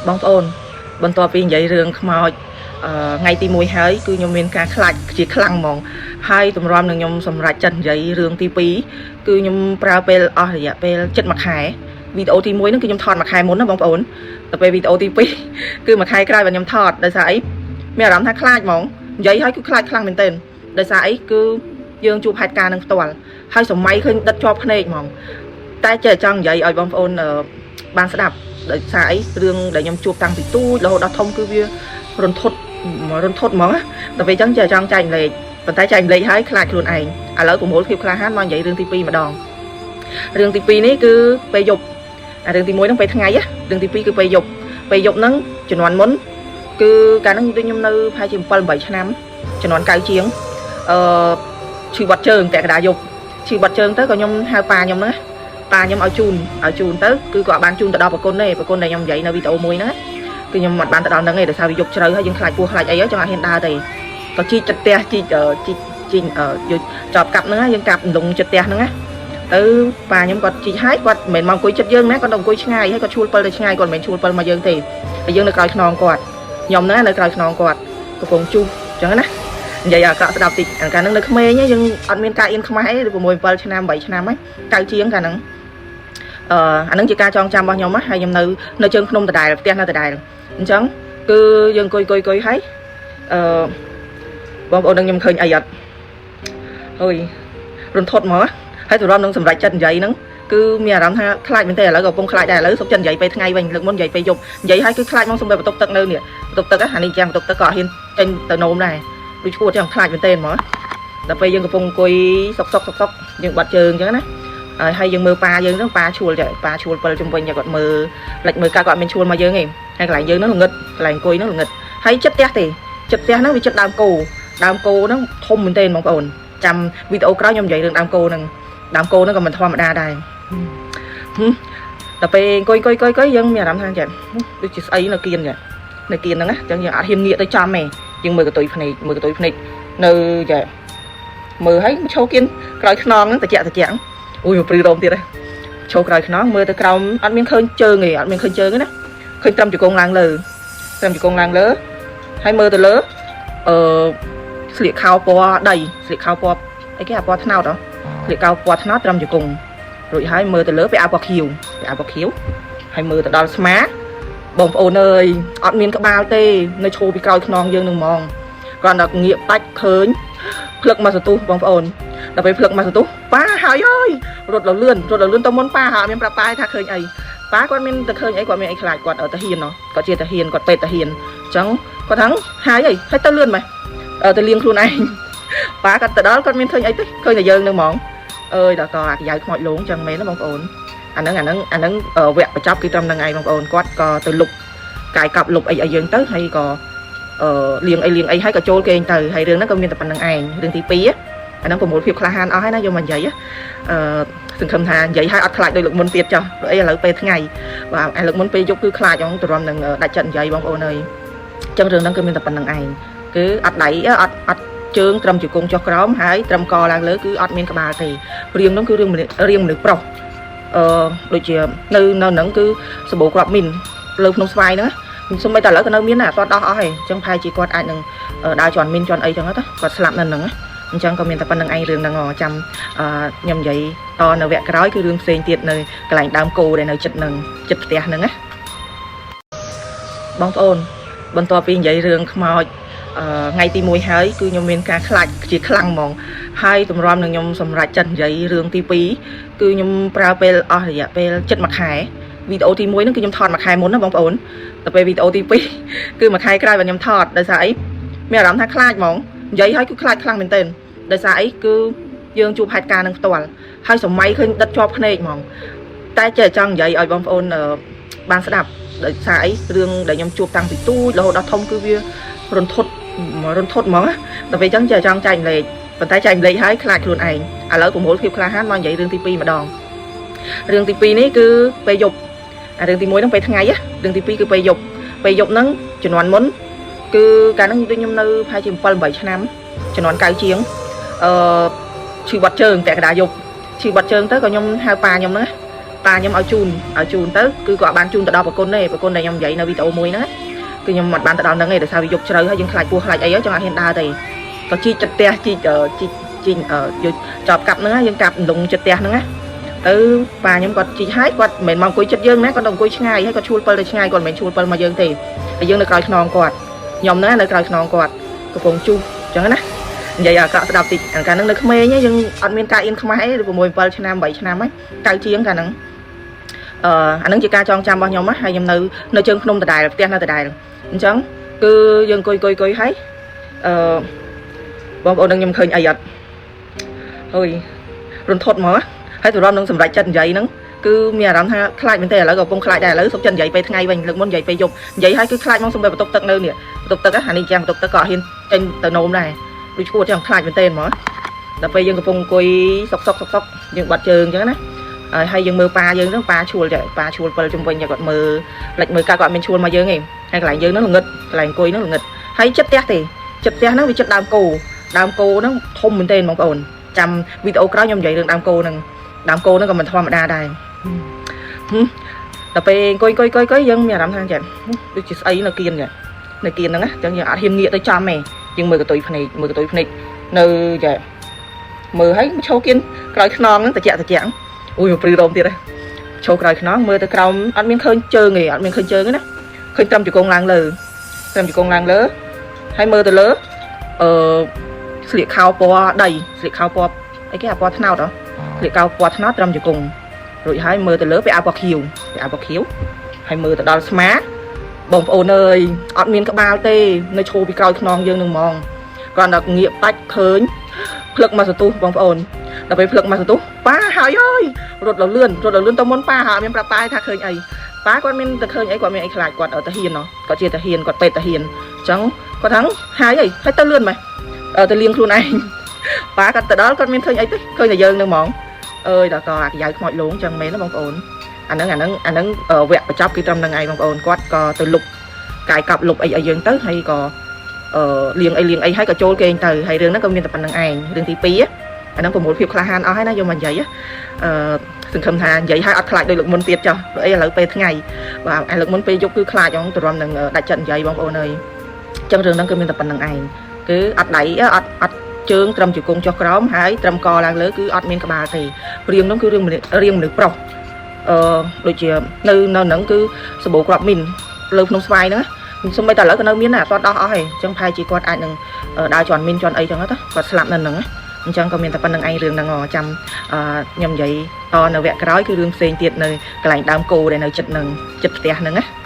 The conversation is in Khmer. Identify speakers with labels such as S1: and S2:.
S1: បងប្អូនបន្ទាប់ពីនិយាយរឿងខ្មោចថ្ងៃទី1ហើយគឺខ្ញុំមានការខ្លាចជាខ្លាំងហ្មងហើយទម្រាំនឹងខ្ញុំសម្រេចចិត្តនិយាយរឿងទី2គឺខ្ញុំប្រើពេលអស់រយៈពេលជិត1ខែវីដេអូទី1ហ្នឹងគឺខ្ញុំថតមួយខែមុនណាបងប្អូនដល់ពេលវីដេអូទី2គឺមួយខែក្រោយបាទខ្ញុំថតដោយសារអីមានអារម្មណ៍ថាខ្លាចហ្មងនិយាយហើយគឺខ្លាចខ្លាំងមែនទែនដោយសារអីគឺយើងជួបហេតុការណ៍នឹងផ្ទាល់ហើយសម័យឃើញដិតជាប់ភ្នែកហ្មងតែចេះចង់និយាយឲ្យបងប្អូនបានស្ដាប់ដោយសារអីរឿងដែលខ្ញុំជួបតាំងពីទូចរហូតដល់ធំគឺវារន្ធត់រន្ធត់ហ្មងណាដល់ពេលអញ្ចឹងចេះចង់ចែកម្លែកប៉ុន្តែចែកម្លែកហើយខ្លាចខ្លួនឯងឥឡូវប្រមូលភាពក្លាហានមកនិយាយរឿងទី2ម្ដងរឿងទី2នេះគឺពេលយប់អារឿងទី1ហ្នឹងពេលថ្ងៃណារឿងទី2គឺពេលយប់ពេលយប់ហ្នឹងជំនាន់មុនគឺកាលហ្នឹងដូចខ្ញុំនៅប្រហែលជា7 8ឆ្នាំជំនាន់9ជាងអឺឈឺបាត់ជើងតែកដាយប់ឈឺបាត់ជើងទៅក៏ខ្ញុំហៅប៉ាខ្ញុំហ្នឹងណាប៉ាខ្ញុំឲ្យជូនឲ្យជូនទៅគឺក៏អត់បានជូនទៅដល់ប្រគុណទេប្រគុណដែលខ្ញុំនិយាយនៅវីដេអូមួយហ្នឹងណាគឺខ្ញុំអត់បានទៅដល់ហ្នឹងទេដោយសារវាយប់ជ្រៅហើយយើងខ្លាចពោះខ្លាចអីហើយចង់ឲ្យហ៊ានដើរទេក៏ជីកចិត្តផ្ទះជីកជីកជីកយកចប់កាប់ហ្នឹងណាយើងកាប់លងចិត្តផ្ទះហ្នឹងណាទៅប៉ាខ្ញុំគាត់ជីកហើយគាត់មិនមែនមកអង្គុយចិត្តយើងណាគាត់ទៅអង្គុយឆ្ងាយហើយគាត់ឈួលពិលទៅឆ្ងាយគាត់មិនមែនឈួលពិលមកយើងទេហើយយើងនៅក្រោយខ្នងគាត់ខ្ញុំហ្នឹងនៅក្រោយខ្នងគាត់កំពុងជុះអញ្ចឹងណានិយាយអាក្រក់ស្ដាប់តិចអាកាលហ្នឹងនៅក្មេងយើងអត់មានការអៀនខ្មាស់អី6 7ឆ្នាំ8ឆ្នាំហើយកៅជាងកាលហ្នឹង អឺអានឹងជាការចងចាំរបស់ខ្ញុំណាហើយខ្ញុំនៅនៅជើងភ្នំដដែលផ្ទះនៅដដែលអញ្ចឹងគឺយើងអង្គុយអង្គុយអង្គុយហើយអឺបងប្អូននឹងខ្ញុំឃើញអីអត់អើយរន្ធត់ហ្មងណាហើយទម្រាំនឹងសម្រេចចិត្តនិយាយហ្នឹងគឺមានអារម្មណ៍ថាខ្លាចមែនទេឥឡូវក៏កំពុងខ្លាចដែរឥឡូវសុខចិត្តនិយាយពេលថ្ងៃវិញលើកមុននិយាយពេលយប់និយាយហើយគឺខ្លាចហ្មងសំបីបន្ទប់ទឹកនៅនេះបន្ទប់ទឹកអានេះចាំបន្ទប់ទឹកក៏អត់ហ៊ានចេញទៅនោមដែរដូចឈួតចឹងខ្លាចមែនទេហ្មងដល់ពេលយើងកំពុងអង្គុយសុកសុកសុកសុកយើងបាត់ជើងអញ្ចឹងណា ហើយហើយយើងមើលប៉ាយើងហ្នឹងប៉ាឈួលចាប៉ាឈួលពិលជុំវិញគាត់មើលលិចមើលកាគាត់អត់មានឈួលមកយើងទេហើយកន្លែងយើងហ្នឹងល្ងឹតកន្លែងអង្គុយហ្នឹងល្ងឹតហើយចិត្តផ្ទះទេចិត្តផ្ទះហ្នឹងវាចិត្តដើមគោដើមគោហ្នឹងធំមែនទែនបងប្អូនចាំវីដេអូក្រោយខ្ញុំនិយាយរឿងដើមគោហ្នឹងដើមគោហ្នឹងក៏មិនធម្មតាដែរដល់ពេលអង្គុយអង្គុយអង្គុយអង្គុយយើងមានអារម្មណ៍ថាចាដូចជាស្អីនៅគៀនចានៅគៀនហ្នឹងណាអញ្ចឹងយើងអត់ហ៊ានងាកទៅចំទេយើងមើលកតុយភ្នែកមើលកតុយភ្នែកនៅចាមើលហើយឈោគៀនក្រោយខ្នងហ្នឹងតិចតិច អូយមកព្រឺរោមទៀតហើយឈោក្រោយខ្នងមើលទៅក្រោមអត់មានឃើញជើងទេអត់មានឃើញជើងទេណាឃើញត្រឹមជង្គង់ឡើងលើត្រឹមជង្គង់ឡើងលើហើយមើលទៅលើអឺស្លៀកខោពណ៌ដីស្លៀកខោពណ៌អីគេអាពណ៌ត្នោតហ៎ស្លៀកខោពណ៌ត្នោតត្រឹមជង្គង់រួចហើយមើលទៅលើពាក់អាវពណ៌ខៀវពាក់អាវពណ៌ខៀវហើយមើលទៅដល់ស្មាបងប្អូនអើយអត់មានក្បាលទេនៅឈោពីក្រោយខ្នងយើងនឹងហ្មងគ្រាន់តែងាកបាច់ឃើញភ្លឹកមកសន្ទុះបងប្អូនដល់ពេលភ្លឹកមកសន្ទុះប៉ាហើយហើយ រត់ដល់លឿនរត់ដល់លឿនទៅមុនប៉ាហើយអត់មានប្រាប់ប៉ាថាឃើញអីប៉ាគាត់មានតែឃើញអីគាត់មានអីខ្លាចគាត់តាហ៊ានគាត់ជាតាហ៊ានគាត់ពេទ្យតាហ៊ានអញ្ចឹងគាត់ថាហើយអីហើយទៅលឿនម៉េះទៅលៀងខ្លួនឯងប៉ាគាត់ទៅដល់គាត់មានឃើញអីទេឃើញតែយើងនឹងហ្មងអើយដល់ក៏អាកាយ៉ៅខ្មោចលងអញ្ចឹងមែនណាបងប្អូនអាហ្នឹងអាហ្នឹងអាហ្នឹងវគ្គបញ្ចប់គឺត្រឹមហ្នឹងឯងបងប្អូនគាត់ក៏ទៅលុបកាយកប់លុបអីឲ្យយើងទៅហើយក៏អឺលៀងអីលៀងអីហើយក៏ចូលគេងទៅហើយរឿងហ្នឹងក៏មានតែប៉ុណ្្នឹងឯងរឿងទី2អាហ្នឹងប្រមូលភាពក្លាហានអស់ហើយណាយកមកនិយាយអឺសង្ឃឹមថានិយាយឲ្យអត់ខ្លាចដូចលើកមុនទៀតចុះព្រោះអីឥឡូវពេលថ្ងៃបាទអាលើកមុនពេលយប់គឺខ្លាចហ្មងទ្រាំនឹងដាច់ចិត្តនិយាយបងប្អូនអើយអញ្ចឹងរឿងហ្នឹងគឺមានតែប៉ុណ្្នឹងឯងគឺអត់ដៃអត់អត់ជើងត្រឹមជង្គង់ចុះក្រោមហើយត្រឹមកឡើងលើគឺអត់មានក្បាលទេរៀងហ្នឹងគឺរឿងរៀងមនុស្សប្រុសអឺដូចជានៅនៅហ្នឹងគឺសម្បូរគ្រាប់មីនលើភ្នំស្វាយហ្នឹងសូម្បីតែឥឡូវក៏នៅមានដែរអត់ដោះអស់ទេអញ្ចឹងប្រហែលជាគាត់អាចនឹងដើរជាន់មីនជាន់អីចឹងទៅគាត់ស្លាប់នៅហ្នឹងណាអញ្ចឹងក៏មានតែប៉ុណ្្នឹងឯងរឿងហ្នឹងចាំខ្ញុំនិយាយតនៅវគ្គក្រោយគឺរឿងផ្សេងទៀតនៅកន្លែងដើមគោដែលនៅចិត្តនឹងចិត្តផ្ទះហ្នឹងណាបងប្អូនបន្ទាប់ពីនិយាយរឿងខ្មោចថ្ងៃទី1ហើយគឺខ្ញុំមានការខ្លាចជាខ្លាំងហ្មងហើយទម្រាំនឹងខ្ញុំសម្រេចចិត្តនិយាយរឿងទី2គឺខ្ញុំប្រើពេលអស់រយៈពេលជិត1ខែវីដេអូទី1ហ្នឹងគឺខ្ញុំថតមួយខែមុនណាបងប្អូនដល់ពេលវីដេអូទី2គឺមួយខែក្រោយបាទខ្ញុំថតដោយសារអីមានអារម្មណ៍ថាខ្លាចហ្មងនិយាយហើយគឺខ្លាចខ្លាំងមែនទែនដោយសារអីគឺយើងជួបហេតុការណ៍នឹងផ្ទាល់ហើយសម័យឃើញដិតជាប់ភ្នែកហ្មងតែចេះចង់និយាយឲ្យបងប្អូនបានស្ដាប់ដោយសារអីរឿងដែលខ្ញុំជួបតាំងពីទូចរហូតដល់ធំគឺវារន្ធត់រន្ធត់ហ្មងណាដល់ពេលអញ្ចឹងចេះចង់ចែកម្លែកប៉ុន្តែចែកម្លែកហើយខ្លាចខ្លួនឯងឥឡូវប្រមូលភាពក្លាហានមកនិយាយរឿងទី2ម្ដងរឿងទី2នេះគឺពេលយប់អារឿងទី1ហ្នឹងពេលថ្ងៃណារឿងទី2គឺពេលយប់ពេលយប់ហ្នឹងជំនាន់មុនគឺកាលហ្នឹងដូចខ្ញុំនៅប្រហែលជា7 8ឆ្នាំជំនាន់9ជាងអឺឈឺបាត់ជើងតែកដាយប់ឈឺបាត់ជើងទៅក៏ខ្ញុំហៅប៉ាខ្ញុំហ្នឹងណា ប៉ាខ្ញុំឲ្យជូនឲ្យជូនទៅគឺគាត់បានជូនទៅដល់ប្រគុណទេប្រគុណដែលខ្ញុំនិយាយនៅវីដេអូមួយហ្នឹងគឺខ្ញុំអត់បានទៅដល់ហ្នឹងទេដោយសារវាយប់ជ្រៅហើយយើងខ្លាចពស់ខ្លាចអីហ្នឹងចង់ឲ្យហ៊ានដើរទេក៏ជីកចិត្តផ្ទះជីកជីកជីកយកចប់កាប់ហ្នឹងយើងកាប់លងចិត្តផ្ទះហ្នឹងណាទៅប៉ាខ្ញុំគាត់ជីកហើយគាត់មិនមែនមកអង្គុយចិត្តយើងណាគាត់ទៅអង្គុយឆ្ងាយហើយគាត់ឈួលពិលទៅឆ្ងាយគាត់មិនមែនឈួលពិលមកយើងទេហើយយើងនៅក្រោយខ្នងគាត់ខ្ញុំហ្នឹងនៅក្រោយខ្នងគាត់កំពុងជុះអញ្ចឹងណានិយាយអាក្រក់ស្ដាប់តិចអាកាលហ្នឹងនៅក្មេងយើងអត់មានការអៀនខ្មាស់អី6 7ឆ្នាំ8ឆ្នាំហើយកៅជាងកាលហ្នឹងអឺអាហ្នឹងជាការចងចាំរបស់ខ្ញុំហើយខ្ញុំនៅនៅជើងភ្នំដដែលផ្ទះនៅដដែលអញ្ចឹងគឺយើងអង្គុយអង្គុយអង្គុយហើយអឺបងប្អូននឹងខ្ញុំឃើញអីអត់ហើយរន្ធត់ហ្មងហើយទម្រាំនឹងសម្រេចចិត្តនិយាយហ្នឹងគឺមានអារម្មណ៍ថាខ្លាចមែនទេឥឡូវក៏កំពុងខ្លាចដែរឥឡូវសុខចិត្តនិយាយពេលថ្ងៃវិញលើកមុននិយាយពេលយប់និយាយហើយគឺខ្លាចមកសំបីបន្ទប់ទឹកនៅនេះបន្ទប់ទឹកអានេះចាំបន្ទប់ទឹកក៏អត់ហ៊ានចេញទៅនោមដែរដូចឈួតចឹងខ្លាចមែនទេហ្មងដល់ពេលយើងកំពុងអង្គុយសុកសុកសុកសុកយើងបាត់ជើងចឹងណាហើយហើយយើងមើលប៉ាយើងហ្នឹងប៉ាឈួលចាប៉ាឈួលពិលជំវិញគាត់មើលផ្លិចមើលកាគាត់មានឈួលមកយើងឯងហើយកន្លែងយើងហ្នឹងល្ងឹតកន្លែងអង្គុយហ្នឹងល្ងឹតហើយចិត្តផ្ទះទេចិត្តផ្ទះហ្នឹងវាចិត្តដើមគោដើមគោហ្នឹងធំមែនទេបងប្អូនចាំវីដេអូក្រោយខ្ញុំនិយាយរឿងដើមគោហ្នឹងដើមគោហ្នឹងក៏មិនធម្មតាដែរដល់ពេលអង្គុយអង្គុយអង្គុយអង្គុយយើងមានអារម្មណ៍ថាចាដូចជាស្អីនៅគៀនចានៅគៀនហ្នឹងណាអញ្ចឹងយើងអត់ហ៊ានងាកទៅចំទេយើងមើលកតុយភ្នែកមើលកតុយភ្នែកនៅចាមើលហើយឈោគៀនក្រោយខ្នងហ្នឹងតិចតិចអូយមកព្រឺរោមទៀតហ៎ឈោក្រោយខ្នងមើលទៅក្រោមអត់មានឃើញជើងទេអត់មានឃើញជើងទេណាឃើញត្រឹមជង្គង់ឡើងលើត្រឹមជង្គង់ឡើងលើហើយមើលទៅលើអឺស្លៀកខោពណ៌ដីស្លៀកខោពណ៌អីគេអាពណ៌ត្នោតហ៎ស្លៀកខោពណ៌ត្នោតត្រឹមជង្គង់រួចហើយមើលទៅលើពាក់អាវពណ៌ខៀវពាក់អាវពណ៌ខៀវហើយមើលទៅដល់ស្មាបងប្អូនអើយអត់មានក្បាលទេនៅឈោពីក្រោយខ្នងយើងនឹងហ្មងគ្រាន់តែងាកបាច់ឃើញភ្លឹកមកសន្ទុះបងប្អូនដល់ពេលភ្លឹកមកសន្ទុះប៉ាហើយអើយរត់លលឿនរត់លលឿនទៅមុនប៉ាហើយអត់មានប្រាប់ប៉ាថាឃើញអីប៉ាគាត់មានតែឃើញអីគាត់មានអីខ្លាចគាត់ទៅហ៊ានគាត់ជាតាហ៊ានគាត់ពេទ្យតាហ៊ានអញ្ចឹងគាត់ថាហើយអីហើយទៅលឿនម៉េះទៅលៀងខ្លួនឯងប៉ាគាត់ទៅដល់គាត់មានឃើញអីទេឃើញតែយើងនឹងហ្មងអើយដល់ក៏អាកាយ៉ៅខ្មោចលងចឹងមែនណាបងប្អូនអាហ្នឹងអាហ្នឹងអាហ្នឹងវគ្គបញ្ចប់គឺត្រឹមហ្នឹងឯងបងប្អូនគាត់ក៏ទៅលុបកាយកប់លុបអីឲ្យយើងទៅហើយក៏អឺលៀងអីលៀងអីហើយក៏ចូលគេងទៅហើយរឿងហ្នឹងក៏មានតែប៉ុណ្្នឹងឯងរឿងទី2អាហ្នឹងប្រមូលភាពក្លាហានអស់ហើយណាយកមកនិយាយអឺសង្ឃឹមថានិយាយឲ្យអត់ខ្លាចដូចលើកមុនទៀតចុះព្រោះអីឥឡូវពេលថ្ងៃបាទអាលើកមុនពេលយប់គឺខ្លាចហ្មងទ្រាំនឹងដាច់ចិត្តនិយាយបងប្អូនអើយអញ្ចឹងរឿងហ្នឹងគឺមានតែប៉ុណ្្នឹងឯងគឺអត់ដៃអត់អត់ជើងត្រឹមជង្គង់ចុះក្រោមហើយត្រឹមកឡើងលើគឺអត់មានក្បាលទេរៀងហ្នឹងគឺរឿងរៀងមនុស្សប្រុសអឺដូចជានៅនៅហ្នឹងគឺសបោក្របមីនលើភ្នំស្វាយហ្នឹងសូម្បីតែឥឡូវក៏នៅមានដែរអត់ដោះអស់ទេអញ្ចឹងប្រហែលជាគាត់អាចនឹងដើរជន់មីនជន់អីចឹងទៅគាត់ស្លាប់នៅហ្នឹងអញ្ចឹងក៏មានតែប៉ុណ្្នឹងឯងរឿងហ្នឹងចាំខ្ញុំនិយាយតនៅវគ្គក្រោយគឺរឿងផ្សេងទៀតនៅកន្លែងដើមគោដែលនៅចិត្តនឹងចិត្តផ្ទះហ្នឹងណា។